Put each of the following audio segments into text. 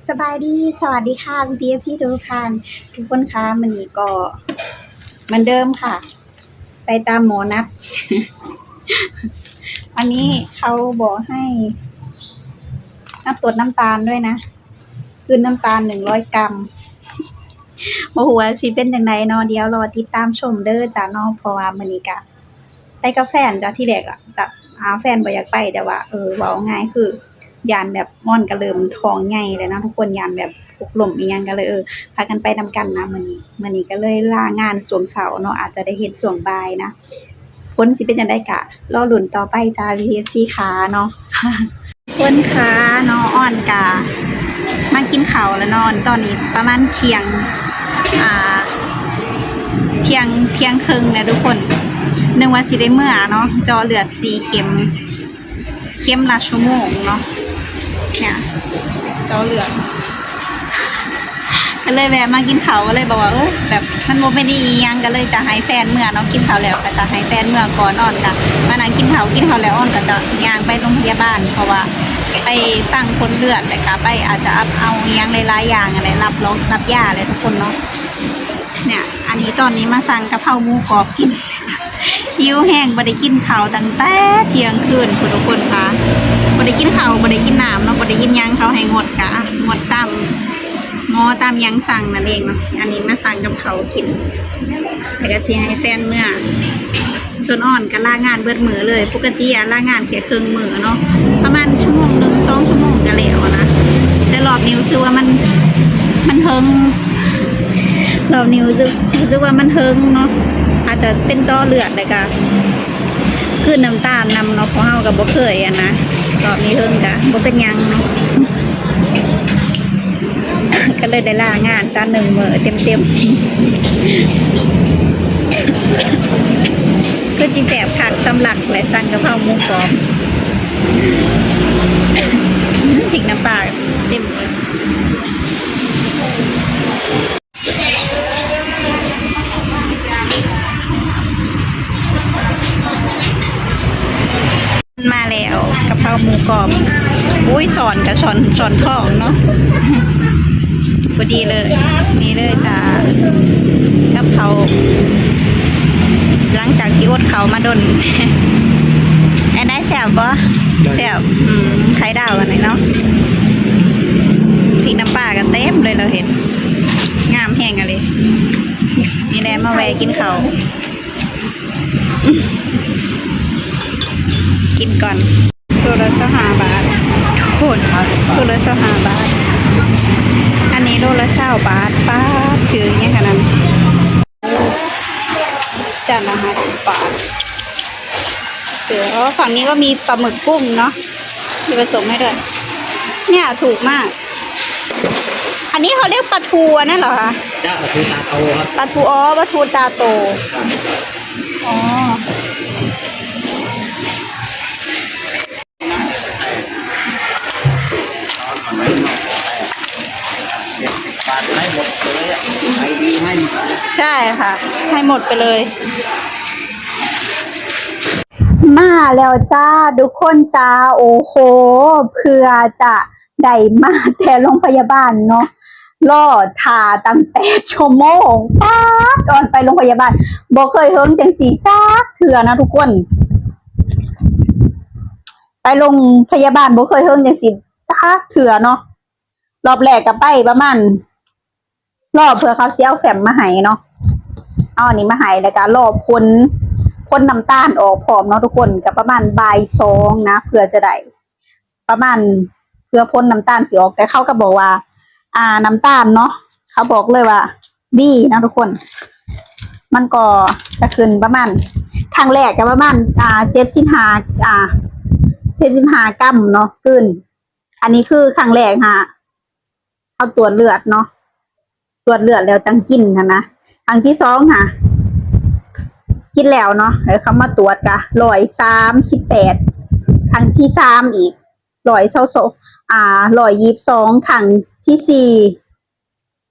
ສະບາຍດີ ສະຫວັດດີຄ່ະ ພີ່ໆ ເອັຟຊີ ທຸກໆ ທ່ານ ທຸກຄົນຄ່ະ. ມື້ນີ້ກໍເໝືອນເດີມຄ່ະ ໄປຕາມໝໍນັດ. ວັນນີ້ເຂົາບອກໃຫ້ ນັບຕົວດນ້ຳຕານດ້ວຍນະ ກືນນ້ຳຕານໜຶ່ງຮ້ອຍກຣາມ. ບໍ່ຮູ້ວ່າຊິເປັນຈັ່ງໃດເນາະ ດຽວລໍຕິດຕາມຊົມເດີຈ້າເນາະ. ເພາະວ່າມື້ນີ້ກະໄປກັບແຟນຈ້າ ທີແລກອະ ຈະ ອາ ແຟນບໍ່ຢາກໄປ ແຕ່ວ່າ ເອີ ເວົ້າງ່າຍຄື ຢ້ານແບບ ມັນກະເລີ່ມທ້ອງໃຫຍ່ແລ້ວເນາະທຸກຄົນ ຢ້ານແບບຫົກລົ້ມອີ່ຫຍັງ ກະເລີຍ ເອີ ພາກັນໄປນຳກັນນະມື້ນີ້. ມື້ນີ້ກະເລີຍລາງານຊ່ວງເຊົ້າເນາະ ອາດຈະໄດ້ເຮັດຊ່ວງບ່າຍນະ. ຜົນຊິເປັນຈັ່ງໃດກະລໍລຸ້ນຕໍ່ໄປຈ້າ ພີ່ໆ ເອັຟຊີ ຄ່ະເນາະ. ຄົນຄ່ະເນາະ ອອນກະມາກິນເຂົ້າແລ້ວເນາະ ຕອນນີ້ປະມານທ່ຽງ ອາ ທ່ຽງ ທ່ຽງເຄິ່ງແລ້ວທຸກຄົນ. ນຶກວ່າຊິໄດ້ເມືອເນາະ ເຈາະເລືອດສີ່ເຂັມ ເຂັມລະຊົ່ວໂມງເນາະ ເນຍ ເຈາະເລືອດ. ກະເລີຍແວະມາກິນເຂົ້າ ກະເລີຍບອກວ່າ ເອີ ແບບມັນບໍ່ເປັນອີ່ຫຍັງ ກະເລີຍຈະໃຫ້ແຟນເມືອເນາະ. ກິນເຂົ້າແລ້ວກະຈະໃຫ້ແຟນເມືອກ່ອນ ອອນກະມານັ່ງກິນເຂົ້າ ກິນເຂົ້າແລ້ວອອນກະຈະຍ່າງໄປໂຮງພະຍາບານ ເພາະວ່າໄປຊັ່ງຜົນເລືອດ ແລ້ວກະໄປອາດຈະເອົາອີ່ຫຍັງຫຼາຍໆຢ່າງຫັ້ນແຫຼະ ຮັບລອງ ຮັບຢາແຫຼະທຸກຄົນເນາະ. ເນຍ ອັນນີ້ຕອນນີ້ມາສັ່ງກະເພົາໝູກອບກິນ ຫິວແຮງ ບໍ່ໄດ້ກິນເຂົ້າຕັ້ງແຕ່ທ່ຽງຄືນພຸ້ນທຸກຄົນຄ່ະ. ບໍ່ໄດ້ກິນເຂົ້າ ບໍ່ໄດ້ກິນນ້ຳເນາະ ບໍ່ໄດ້ກິນຫຍັງ ເຂົາໃຫ້ງົດກະ ອາ ງົດຕາມໝໍຕາມຫຍັງສັ່ງນັ້ນເອງເນາະ. ອັນນີ້ມາສັ່ງກັບເຂົ້າກິນ ແລ້ວກະຊິໃຫ້ແຟນເມືອ. ສ່ວນອອນກະລາງານເບິດມື້ເລີຍ ປົກກະຕິອະລາງານແຄ່ເຄິ່ງມື້ເນາະ ປະມານຊົ່ວໂມງໜຶ່ງ ສອງຊົ່ວໂມງກະແລ້ວນະ. ແຕ່ລອບນີ້ຮູ້ສຶກວ່າມັນ ມັນເຫິງ ລອບນີ້ຮູ້ສຶກ ຮູ້ສຶກວ່າມັນເຫິງເນາະ ອາດຈະເປັນເຈາະເລືອດ ແລ້ວກະກືນນ້ຳຕານນຳເນາະ ເພາະເຮົາກະບໍ່ເຄີຍຫັ້ນນະ. ລອບນີ້ເຫິງກະບໍ່ເປັນຫຍັງເນາະ ກະເລີຍໄດ້ລາງານຊະໜຶ່ງມື້ເຕັມໆ. ຄືຊິແຊບຄັກ ສຳລັກແຫຼະ ສັ່ງກະເພົາໝູກອບ ພິກນ້ຳປາເຕັມເລີຍ. ມາແລ້ວ ກະເພົາໝູກອບ. ໂອ້ຍ ຊ້ອນກະຊ້ອນ ຊ້ອນທ້ອງເນາະ ພໍດີເລີຍ. ນີ້ເລີຍຈ້າ ກັບເຂົ້າ ຫຼັງຈາກທີ່ອົດເຂົ້າມາດົນ. ແອນໄດ ແຊບບໍ່? ແຊບ. ອືມ ໄຂ່ດາວອັນນີ້ເນາະ ພິກນ້ຳປາກະເຕັມເລີຍ ລາວເຮັດງາມແຮງອີ່ຫຼີ. ນີ້ແຫຼະ ມາແວ່ກິນເຂົ້າ ກິນກ່ອນ. ໂລລະຊາວຫ້າບາດ ໂຄດ ໂລລະຊາວຫ້າບາດ ອັນນີ້ໂລລະຊາວບາດ. ປາດ ຖືກຫຍັງຂະໜາດນັ້ນ ຈານລະຫ້າສິບບາດ. ເອີ ອໍ ຝັ່ງນີ້ກໍມີປາໝຶກ ກຸ້ງເນາະ ມີປາສົ້ມໃຫ້ດ້ວຍ ເນຍ ຖືກມາກ. ອັນນີ້ເຂົາຮຽກປາທູອັນນັ້ນເຫລອຄະ? ຈ້າ ປາທູຕາໂຕຄັບ. ປາທູ ອໍ ປາທູຕາໂຕ. ອໍ ໃຫ້ໝົດໄປເລີຍ ໃຫ້ດີໃຫ້ໝົດ ໃຊ່ຄ່ະ ໃຫ້ໝົດໄປເລີຍ. ມາແລ້ວຈ້າທຸກຄົນຈ້າ. ໂອ້ໂຫ ເພື່ອຈະໄດ້ມາແຕ່ໂຮງພະຍາບານເນາະ ລໍຖ້າຕັ້ງແປດຊົ່ວໂມງ. ປາດ ອອນໄປໂຮງພະຍາບານ ບໍ່ເຄີຍເຫິງຈັ່ງຊີ້ຈັກເທື່ອນະທຸກຄົນ. ໄປໂຮງພະຍາບານບໍ່ເຄີຍເຫິງຈັ່ງຊີ້ຈັກເທື່ອເນາະ. ລອບແລກກະໄປປະມານ ລໍເພື່ອເຂົາຊິເອົາແຟ້ມມາໃຫ້ເນາະ ເອົາອັນນີ້ມາໃຫ້ ແລ້ວກະລໍຜົນ ຜົນນ້ຳຕານອອກພ້ອມເນາະທຸກຄົນ. ກະປະມານບ່າຍສອງນະ ເພື່ອຈະໄດ້ ປະມານ ເພື່ອຜົນນ້ຳຕານຊິອອກ. ແຕ່ເຂົາກະບອກວ່າ ອາ ນ້ຳຕານເນາະ ເຂົາບອກເລີຍວ່າດີເນາະທຸກຄົນ. ມັນກໍຈະຂຶ້ນປະມານ ຄັ້ງແລກກະປະມານ ອາ ເຈັດສິບຫ້າ ອາ ເຈັດສິບຫ້າກຣາມເນາະ ຄືນ. ອັນນີ້ຄືຄັ້ງແລກຫາ ເຮົາຕວດເລືອດເນາະ ຕວດເລືອດແລ້ວຈັ່ງກິນຫັ້ນນະ. ຄັ້ງທີສອງຫາ ກິນແລ້ວເນາະ ເອີ ເຂົາມາຕວດກະຮ້ອຍສາມສິບແປດ. ຄັ້ງທີສາມອີກ ຮ້ອຍຊາວສອງ ອາ ຮ້ອຍຊາວສອງ. ຄັ້ງທີສີ່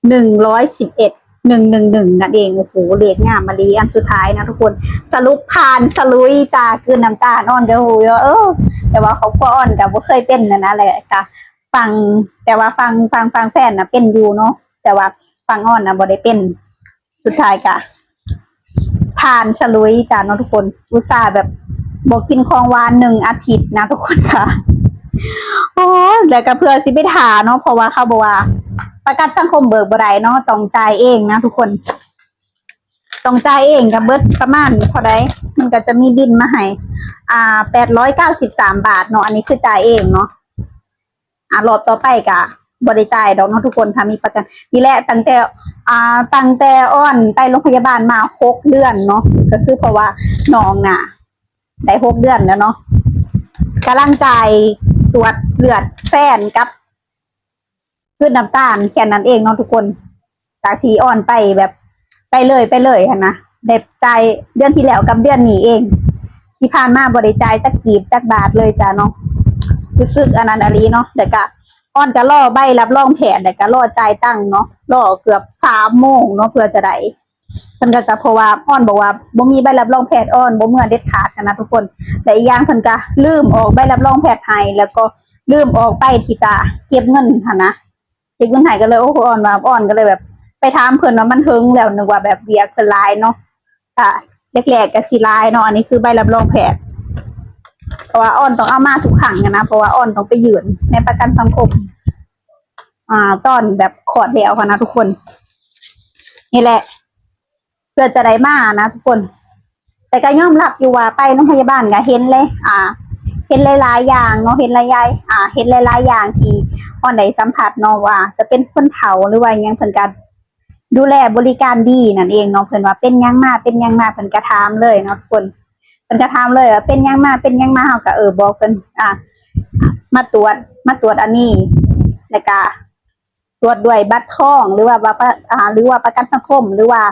ໜຶ່ງຮ້ອຍສິບເອັດ ໜຶ່ງໜຶ່ງໜຶ່ງ ນັ້ນເອງ. ໂອ້ໂຫ ເລກງາມອີ່ຫຼີ. ອັນສຸດທ້າຍນະທຸກຄົນ ສະຫຼຸບຜ່ານສະລຸຍຈ້າ ກືນນ້ຳຕານ. ອອນກະຮູ້ຢູ່ ເອີ ແຕ່ວ່າຄອບຄົວອອນກະບໍ່ເຄີຍເປັນຫັ້ນນະ ແລະກະ ຝັ່ງ ແຕ່ວ່າຝັ່ງ ຝັ່ງ ຝັ່ງແຟນນະເປັນຢູ່ເນາະ ແຕ່ວ່າຝັ່ງອອນນະບໍ່ໄດ້ເປັນ. ສຸດທ້າຍກະຜ່ານສະລຸຍຈ້າເນາະທຸກຄົນ. ອຸດສ່າແບບບໍ່ກິນຂອງຫວານໜຶ່ງອາທິດນະທຸກຄົນຄ່ະ. ໂອ້ຍ ແລ້ວກະເພື່ອຊິໄປຖ້າເນາະ ເພາະວ່າເຂົາບອກວ່າປະກັນສັງຄົມເບີກບໍ່ໄດ້ເນາະ ຕ້ອງຈ່າຍເອງນະທຸກຄົນ. ຕ້ອງຈ່າຍເອງກະເບິດປະມານເທົ່າໃດ? ມັນກະຈະມີບິນມາໃຫ້ ອ່າ ແປດຮ້ອຍເກົ້າສິບສາມບາດເນາະ. ອັນນີ້ຄືຈ່າຍເອງເນາະ. ອ່າ ລອບຕໍ່ໄປກະບໍ່ໄດ້ຈ່າຍດອກເນາະທຸກຄົນ ຖ້າມີປະກັນ. ນີ້ແຫຼະ ຕັ້ງແຕ່ ອ່າ ຕັ້ງແຕ່ອອນໄປໂຮງພະຍາບານມາຫົກເດືອນເນາະ ກະຄືເພາະວ່ານ້ອງນະໄດ້ຫົກເດືອນແລ້ວເນາະ ກຳລັງຈ່າຍຕວດເລືອດແຟນກັບ ຄືນນ້ຳຕານແຄ່ນັ້ນເອງເນາະທຸກຄົນ. ຈາກທີ່ອອນໄປແບບໄປເລີຍ ໄປເລີຍຫັ້ນນະ ໄດ້ຈ່າຍເດືອນທີ່ແລ້ວກັບເດືອນນີ້ເອງ. ທີ່ຜ່ານມາບໍ່ໄດ້ຈ່າຍຈັກກີບຈັກບາດເລີຍຈ້າເນາະ. ຮູ້ສຶກອັນນັ້ນອີ່ຫຼີເນາະ. ແລ້ວກະອອນກະລໍໃບຮັບຮອງແພດ ແລ້ວກະລໍຈ່າຍຕັງເນາະ ລໍເກືອບສາມໂມງເນາະ ເພື່ອຈະໄດ້ ເພິ່ນກະຈະ ເພາະວ່າອອນບອກວ່າບໍ່ມີໃບຮັບຮອງແພດ ອອນບໍ່ເມືອເດັດຂາດຫັ້ນນະທຸກຄົນ. ແລະ ອີກຢ່າງເພິ່ນກະລືມອອກໃບຮັບຮອງແພດໃຫ້ ແລ້ວກໍລືມອອກໃບທີ່ຈະເກັບເງິນຫັ້ນນະ ເກັບເງິນໃຫ້. ກະເລີຍ ໂອ້ ອອນວ່າ ອອນກະເລີຍແບບໄປຖາມເພິ່ນວ່າມັນເຖິງແລ້ວ ນຶກວ່າແບບວຽກເພິ່ນຫຼາຍເນາະ. ກະແລກໆກະຊິຫຼາຍເນາະ. ອັນນີ້ຄືໃບຮັບຮອງແພດ ເພາະວ່າອອນຕ້ອງເອົາມາທຸກຄັ້ງຫັ້ນນະ ເພາະວ່າອອນຕ້ອງໄປຍື່ນໃນປະກັນສັງຄົມ ອ່າ ຕອນແບບຄອດແລ້ວຫັ້ນນະທຸກຄົນ. ນີ້ແຫຼະ ເພື່ອຈະໄດ້ມານະທຸກຄົນ. ແຕ່ກະຍອມຮັບຢູ່ວ່າໄປໂຮງພະຍາບານກະເຫັນເລີຍ ອ່າ ເຫັນຫຼາຍໆຢ່າງເນາະ ເຫັນຫຼາຍໆ ອ່າ ເຫັນຫຼາຍໆຢ່າງທີ່ອອນໄດ້ສຳຜັດເນາະ ວ່າຈະເປັນຄົນເຖົ້າ ຫຼືວ່າອີ່ຫຍັງ ເພິ່ນກະດູແລບໍລິການດີນັ້ນເອງເນາະ. ເພິ່ນວ່າເປັນຫຍັງມາ ເປັນຫຍັງມາ ເພິ່ນກະຖາມເລີຍເນາະທຸກຄົນ. ເພິ່ນກະຖາມເລີຍວ່າເປັນຫຍັງມາ ເປັນຫຍັງມາ ເຮົາກະ ເອີ ບອກເພິ່ນ ອ່າ ມາຕວດ ມາຕວດອັນນີ້ ແລ້ວກະ ຕວດດ້ວຍບັດທອງ ຫຼືວ່າ ວ່າ ປະ ອ່າ ຫຼືວ່າປະກັນສັງຄົມ ຫຼືວ່າ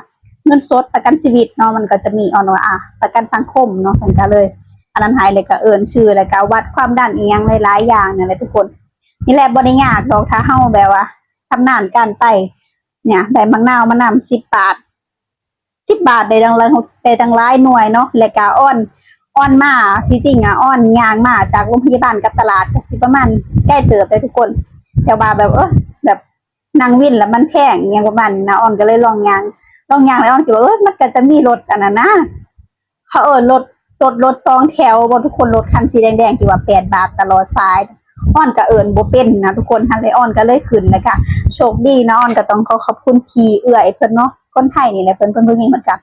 ເງິນສົດປະກັນຊີວິດເນາະ. ມັນກໍຈະມີ ເອົາເນາະ ອ່າ ປະກັນສັງຄົມເນາະ. ເພິ່ນກໍເລີຍອັນນັ້ນໃຫ້ ແລ້ວກໍເອີ້ນຊື່ ແລ້ວກໍວັດຄວາມດັນອີ່ຫຍັງຫຼາຍໆຢ່າງນັ້ນແຫຼະທຸກຄົນ. ນີ້ແຫຼະ ບໍ່ໄດ້ຍາກດອກ ຖ້າເຮົາແບບວ່າຊຳນານການໄປ. ເນຍ ໄດ້ໝາກນາວມານຳ ສິບບາດ ສິບບາດໄດ້ຕັ້ງຫຼາຍ ໄດ້ຕັ້ງຫຼາຍໜ່ວຍເນາະ. ແລ້ວກະອອນ ອອນມາ ທີ່ຈິງອະ ອອນຍ່າງມາຈາກໂຮງພະຍາບານກັບຕະຫຼາດ ກະຊິປະມານໄກເຕີບເດ້ທຸກຄົນ. ແຕ່ວ່າແບບ ເອີ ແບບນັ່ງວິນລະມັນແພງ ອີ່ຫຍັງປະມານນີ້ນະ. ອອນກະເລີຍລອງຍ່າງ ລອງຍ່າງແລ້ວອອນຄິດວ່າ ເອີ ມັນກະຈະມີລົດອັນນັ້ນນະ ເຂົາເອີ້ນລົດ ລົດ ລົດສອງແຖວບໍ່ທຸກຄົນ ລົດຄັນສີແດງໆ ທີ່ວ່າແປດບາດຕະຫຼອດສາຍ. ອອນກະເອີ້ນບໍ່ເປັນນະທຸກຄົນ. ຫັ້ນແຫຼະ ອອນກະເລີຍຂຶ້ນ ແລ້ວກະໂຊກດີນະ ອອນກະຕ້ອງຂໍຂອບຄຸນພີ່ເອື້ອຍເພິ່ນເນາະ ຄົນໄທນີ້ແຫຼະ ເພິ່ນ ເພິ່ນຜູ້ຍິງ ເພິ່ນກະ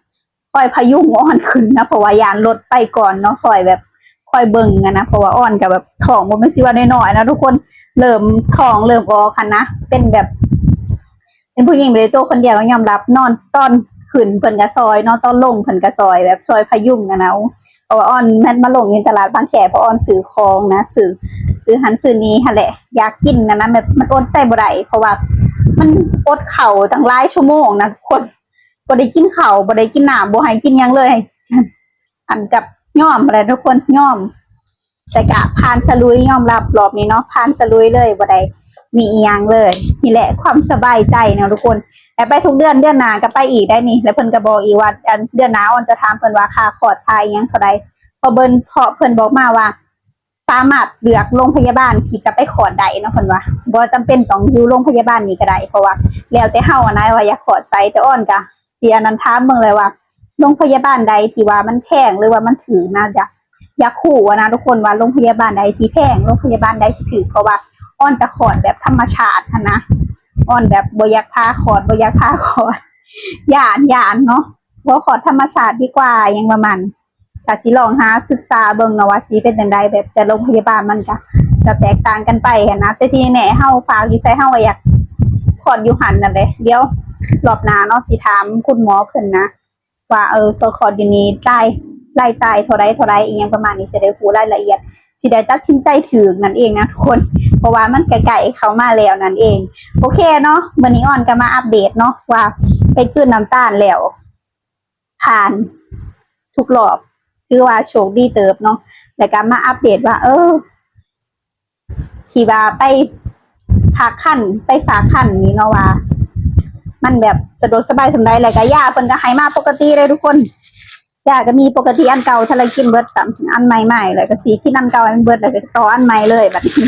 ຄອຍພະຍຸງອອນຂຶ້ນນະ ເພາະວ່າຢ້ານລົດໄປກ່ອນເນາະ ຄອຍແບບ ຄອຍເບິ່ງຫັ້ນນະ. ເພາະວ່າອອນກະແບບທ້ອງບໍ່ແມ່ນຊິວ່ານ້ອຍໆນະທຸກຄົນ ເລີ່ມທ້ອງເລີ່ມອອກຫັ້ນນະ ເປັນແບບ ເປັນຜູ້ຍິງໄປໂຕຄົນດຽວ ຍອມຮັບ ນອນ ຕອນຂຶ້ນເພິ່ນກະຊ່ອຍເນາະ ຕອນລົງເພິ່ນກະຊ່ອຍ ແບບຊ່ອຍພະຍຸງຫັ້ນນະ. ເພາະວ່າອອນແມ່ນມາລົງຢູ່ຕະຫຼາດບາງແຄ ເພາະອອນຊື້ຂອງນະ ຊື້ ຊື້ຫັ້ນຊື້ນີ້ຫັ້ນແຫຼະ ຢາກກິນຫັ້ນນະ ແບບມັນອົດໃຈບໍ່ໄດ້ ເພາະວ່າມັນອົດເຂົ້າຕັ້ງຫຼາຍຊົ່ວໂມງນະທຸກຄົນ ບໍ່ໄດ້ກິນເຂົ້າ ບໍ່ໄດ້ກິນນ້ຳ ບໍ່ໃຫ້ກິນຫຍັງເລີຍ. ອັນກັບຍອມແຫຼະທຸກຄົນ ຍອມ ແຕ່ກະຜ່ານສະລຸຍ ຍອມຮັບລອບນີ້ເນາະ ຜ່ານສະລຸຍເລີຍ ບໍ່ໄດ້ມີອີ່ຫຍັງເລີຍ. ນີ້ແຫຼະຄວາມສະບາຍໃຈເນາະທຸກຄົນ ແລະ ໄປທຸກເດືອນ ເດືອນໜ້າກະໄປອີກໄດ໋ນີ້. ແລະ ເພິ່ນກະບອກອີກວ່າ ອັນ ເດືອນໜ້າອອນຈະຖາມເພິ່ນວ່າຄ່າຄອດຄ່າອີ່ຫຍັງເທົ່າໃດ ເພາະເພິ່ນ ເພາະເພິ່ນບອກມາວ່າ ສາມາດເລືອກໂຮງພະຍາບານທີ່ຈະໄປຄອດໄດ້ເນາະ ເພິ່ນວ່າ ບໍ່ຈຳເປັນຕ້ອງຢູ່ໂຮງພະຍາບານນີ້ກະໄດ້ ເພາະວ່າແລ້ວແຕ່ເຮົາຫັ້ນນະວ່າຢາກຄອດໃສ. ແຕ່ອອນກະຊິອັນນັ້ນ ຖາມເບິ່ງແຫຼະວ່າ ໂຮງພະຍາບານໃດທີ່ວ່າມັນແພງ ຫຼືວ່າມັນຖືກນະ ຢາກ ຢາກຮູ້ຫັ້ນນະທຸກຄົນ ວ່າໂຮງພະຍາບານໃດທີ່ແພງ ໂຮງພະຍາບານໃດທີ່ຖືກ ເພາະວ່າອອນຈະຄອດແບບທຳມະຊາດຫັ້ນນະ ອອນແບບບໍ່ຢາກຜ່າຄອດ ບໍ່ຢາກຜ່າຄອດ ຢ້ານ ຢ້ານເນາະ ບໍ່ ຄອດທຳມະຊາດດີກວ່າ ຫຍັງປະມານນີ້. ກະຊິລອງຫາສຶກສາເບິ່ງເນາະວ່າຊິເປັນຈັ່ງໃດ ແບບແຕ່ໂຮງພະຍາບານມັນກະຈະແຕກຕ່າງກັນໄປຫັ້ນນະ. ແຕ່ທີ່ແນ່ໆ ເຮົາຝາກຢູ່ໃຈ ເຮົາກະຢາກຄອດຢູ່ຫັ້ນນັ້ນແຫຼະ. ດຽວລອບໜ້າເນາະ ຊິຖາມຄຸນໝໍເພິ່ນນະ ວ່າ ເອີ ຊິຄອດຢູ່ນີ້ ລາຍ ລາຍຈ່າຍເທົ່າໃດ ເທົ່າໃດ ອີ່ຫຍັງປະມານນີ້ ຊິໄດ້ຮູ້ລາຍລະອຽດ ຊິໄດ້ຕັດສິນໃຈຖືກນັ້ນເອງນະທຸກຄົນ ເພາະວ່າມັນໃກ້ໆເຂົ້າມາແລ້ວນັ້ນເອງ. ໂອເຄເນາະ ມື້ນີ້ອອນກະມາອັບເດດເນາະ ວ່າໄປກືນນ້ຳຕານແລ້ວ ຜ່ານທຸກລອບ ຖືວ່າໂຊກດີເຕີບເນາະ. ແລ້ວກະມາອັບເດດວ່າ ເອີ ທີ່ວ່າໄປຝາກຄັນ ໄປຝາກຄັນນີ້ເນາະ ວ່າມັນແບບສະດວກສະບາຍສ່ຳໃດ ແລ້ວກະຢາເພິ່ນກະໃຫ້ມາປົກກະຕິເດ້ທຸກຄົນ. ຢາກະມີປົກກະຕິອັນເກົ່າ ຖ້າລະກິນເບິດຊ້ຳ ອັນໃໝ່ມາອີກ ແລ້ວກະຊິກິນອັນເກົ່າໃຫ້ມັນເບິດ ແລ້ວກະຕໍ່ອັນໃໝ່ເລີຍບັດນີ້.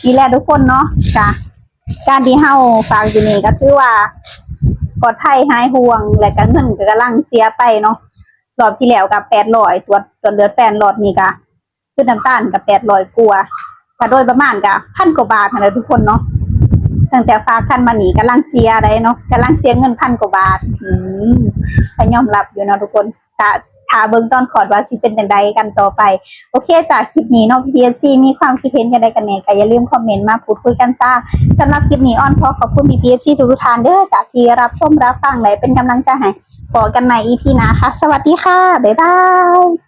ນີ້ແຫຼະທຸກຄົນເນາະ ກະການທີ່ເຮົາຝາກຢູ່ນີ້ກໍຖືວ່າປອດໄພຫາຍຫ່ວງ ແລະກະເງິນກໍກຳລັງເສຍໄປເນາະ. ລອບທີ່ແລ້ວກໍແປດຮ້ອຍ ຕວດ ຕວດເລືອດແຟນ ລອບນີ້ກໍຄືນ້ຳຕານກໍແປດຮ້ອຍກວ່າ ກໍໂດຍປະມານກໍພັນກວ່າບາດຫັ້ນແຫຼະທຸກຄົນເນາະ. ຕັ້ງແຕ່ຝາກຄັນມານີ້ກຳລັງເສຍໄດ໋ເນາະ ກຳລັງເສຍເງິນພັນກວ່າບາດ. ອືມ ກໍຍອມຮັບຢູ່ເນາະທຸກຄົນ. ກະຖ້າເບິ່ງຕອນຄອດວ່າຊິເປັນຈັ່ງໃດກັນຕໍ່ໄປ. ໂອເຄ ຈາກຄລິບນີ້ເນາະ ພີ່ໆ ເອັຟຊີ ມີຄວາມຄິດເຫັນຈັ່ງໃດກັນແດ່ ກໍຢ່າລືມຄອມເມັນມາພູດຄຸຍກັນຈ້າ. ສຳລັບຄລິບນີ້ ອອນຂໍຂອບຄຸນ ພີ່ໆ ເອັຟຊີ ທຸກໆທ່ານເດີ ຈາກທີ່ຮັບຊົມຮັບຟັງ ແລະເປັນກຳລັງໃຈໃຫ້. ພໍ້ກັນໃໝ່ ອີພີ ໜ້າຄ່ະ. ສະຫວັດດີຄ່ະ ບາຍບາຍ.